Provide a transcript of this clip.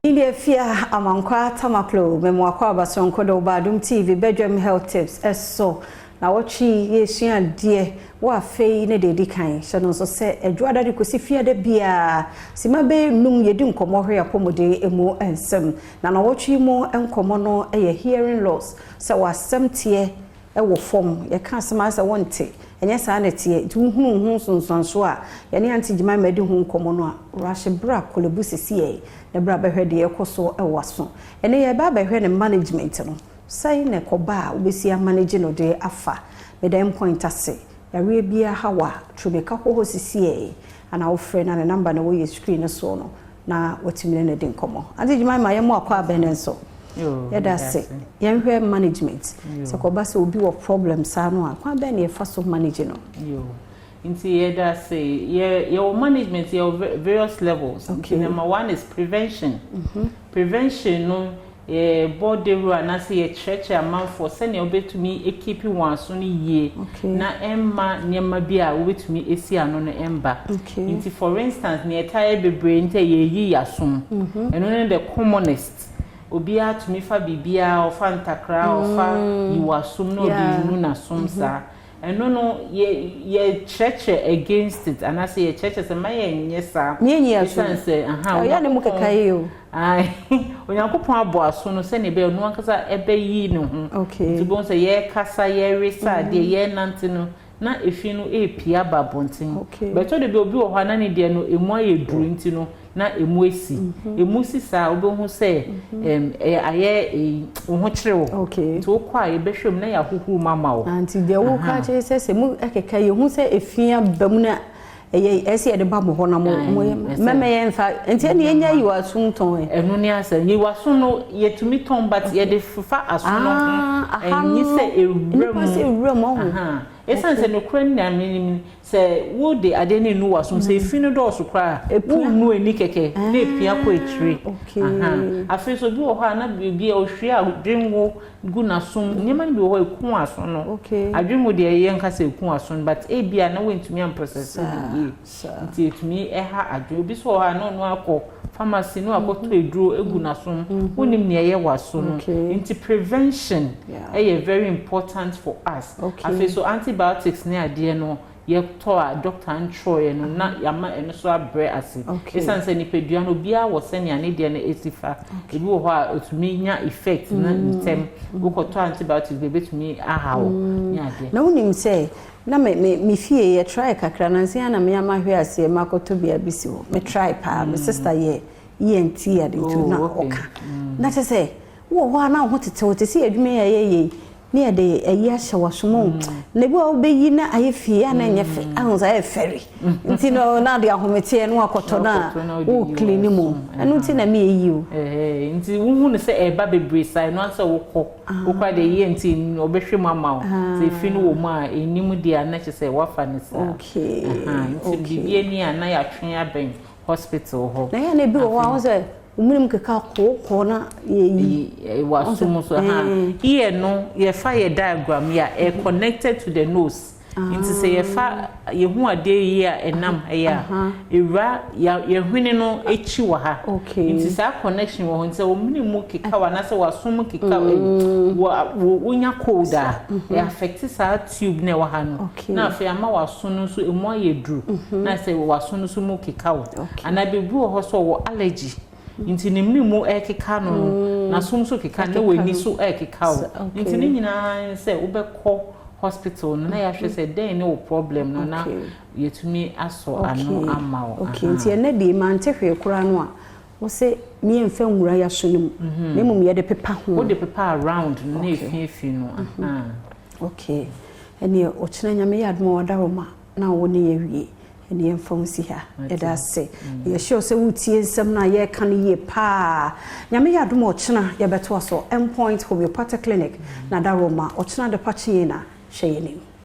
India fia Amankwa Tamaklo mɛmoakɔ abasonko de ɔba Adom TV bedwam health tips ɛso na wɔtwe yɛsua adeɛ wɔ. Afei ne deɛ ɛdi kan, hyɛ no nso sɛ Adwoada de kɔsi Fiada biara sima bɛyɛ 5 yɛdi nkɔmmɔ hwɛ apɔmuden mu nsɛm, na wɔtwe mu nkɔmmɔ no yɛ hearing loss, sɛ wɔasɛm teɛ ɛwɔ fam, yɛka asɛm a sɛ wɔnte, ɛnyɛ saa na teɛ. Nti wohunu ho nsonsanso a yɛne Auntie Gyima di ho nkɔmmɔ no a rahyɛ berɛ a Korle Bu sisi yɛ na berɛ a bɛhwɛ deɛ ɛkɔ so ɛwɔ aso. Ɛne yɛba abɛhwɛ ne management no sɛn na ɛkɔba a wobɛsi amanage no de afa. Meda Point ase. Yareɛ biara ha wa turumeka hɔ sisi yɛ ana wofrɛ na ne number na wɔyɛ screen no soɔ no na watumi ne no di nkɔmmɔ. Auntie Gyima ma yɛmmɔ akɔ abɛn ne nso. Yɛda ase. Yɛnhwɛ management, sɛ kɔba sɛ obi wɔ problem saa no a, kwan bɛn na yɛfa so manage no? Nti yɛda ase. Yɛwɔ management, yɛwɔ various levels. Okay. Nti number one is prevention. Prevention no, yɛbɔ dewuro anaasɛ yɛkyerɛkyerɛ amanfoɔ sɛnea wobɛtumi ekeep wɔn aso no yie na ɛmma nneɛma bi a wobɛtumi esi ano no ɛmba. Nti for instance, nea ɛtaa yɛ bebree nti yɛyi yasom, ɛno ne the commonest. Obiara tumi fa biribiara, ɔfa ntakra, ɔfa yiwasom na ɔde nu n'asom saa. Ɛno no yɛ yɛkyerɛkyerɛ against it anaasɛ yɛkyerɛkyerɛ sɛ mma yɛnyɛ saa. Mienyi aso. Ɛsiane sɛ aha ɔyɛ ne mu keka yi o. Onyankopɔn abɔ aso no sɛnea ɛbɛyɛ ɔno ankasa ɛbɛyi ne ho. Nti bɔn sɛ yɛrekasa, yɛresa adeɛ, yɛrenante no na efi no epia aba abɔnten. Bɛtɔ de bi, obi wɔ hɔ a na ne deɛ no emu ayɛ duru, nti no na emu esi emu si saa, wobɛhu sɛ ɛyɛ ayɛ ɛyi wo ho kyerɛ wo. Nti wokɔ a, yɛbɛhwɛ mu na yɛahohoro mu ama wo. Nti deɛ woka kyerɛ sɛ mu ɛkeka yɛhu sɛ efi aba mu na ɛyɛ ɛsɛ yɛde ba mo hɔ na mo yɛ mɛmɛ yɛn fa, nti ɛna yɛnya yi wɔ asom tɔn ɛ. Ɛno ne asɛm, yi w'aso no yɛtumi tɔn, but yɛde fefa aso no ho, ɛnyi sɛ ewura mu. Nipa sɛ ewura mu ɔho. Ɛsiane sɛ nokora ne nyame nim sɛ wode adeɛ no enu w'asom, sɛ efi no dɔɔso koraa, wonnu ani kɛkɛ na epia kɔ akyire. Afei so obi wɔ hɔ a na biribi a ohwie adwenwo gu n'asom, nneɛma no bi wɔ hɔ eku aso no. Adwenwo deɛ, yɛn nka sɛ eku aso no, but ebia na wɔntumi amprocess no yie, nti etumi ɛha adwene. Obi so wɔ hɔ a na ɔno akɔ pharmacy na wakɔtɔ eduro egu n'asom, wonim nea ɛyɛ w'aso no. Nti prevention ɛyɛ very important for us. Afei so antibiotics ne adeɛ no yɛtɔ a doctor ntwerɛeɛ no na yɛama ɛno so abrɛ ase, ɛsiane sɛ nipadua no obiara wɔ sɛnea ne deɛ no esi fa. Ebi wɔ hɔ a otumi nya effect na ntɛm wokɔtɔ antibiotics bi, ebetumi aha wo ne adeɛ. Na wonim sɛ na me fie yɛ try kakra na nsia na me ama hwɛ aseɛ ma akɔtɔ bia bi si hɔ. Me try paa, me sister yɛ ENT ade nti na ɔka na kyɛ sɛ wowɔ hɔ a na wo ho tete wo te sɛ adwuma yi a yɛyɛ yi ne yɛde ayi ahyɛ w'asom o, na ebi wɔ wobɛyi na ayɛ fie a na ɛnyɛ fɛ ahu sɛ ayɛ fɛre, nti no na de ahometeɛ no akɔtɔ na wo clean mu. Ɛno nti na meyɛ yi o. Nti wohu no sɛ ɛba bebree saa, ɛno ansɛ wokɔ wokora deɛ yɛ nti ɔbɛhwɛ mu ama wo sɛ efi no wɔ mu a ɛnim deɛ a na kyerɛ sɛ wafa ne saa. Nti biribi ani a na yɛatwe abɛn hospital hɔ. Na yɛ na ebi wɔ hɔ a wo sɛ womenem keka kookoo na yɛyi. Wasom so ha, ear no, yɛfa yɛ diagram yi a ɛ connected to the nose, nti sɛ yɛfa yɛhu adeɛ yi a ɛnam ha yi a ewura yɛhwene no akyi wɔ ha, nti saa connection wɔ hɔ. Nti sɛ wɔmene mu keka wɔ anaasɛ wasom keka wɔ wonya cold a, ɛ affect saa tube na ɛwɔ ha no, na afei ama waso no nso emu ayɛ duru, na sɛ waso no nso mu keka wɔ anaa beebi wɔ hɔ so ɔwɔ allergy, nti ne mene mu ɛkeka no, n'asom nso keka, na w'ani so ɛkeka wo. Nti ne nyinaa sɛ wobɛkɔ hospital no na yɛahwɛ sɛ dɛn ne wo problem no na yɛtumi asɔ ano ama wo. Okay, nti ɛnɛ deɛ mante hwee koraa no a, wɔsɛ mmiɛnfa nwura yɛaso no mu na mmom yɛde pepa ho. Wode pepa around no na efiefi no. Okay, ɛneɛ ɔkyena Nyame yɛ adom a wadaroma na wo ne yɛ wie, ɛne yɛmfa wo si ha. Yɛda ase. Yɛhyɛ sɛ wotie nsɛm no a yɛreka no yie paa. Nyame yɛ adom a ɔkyena yɛbɛtoa so. Endpoint Homeopathic Clinic na daroma ɔkyena de pa kyee na hwɛ yɛnim.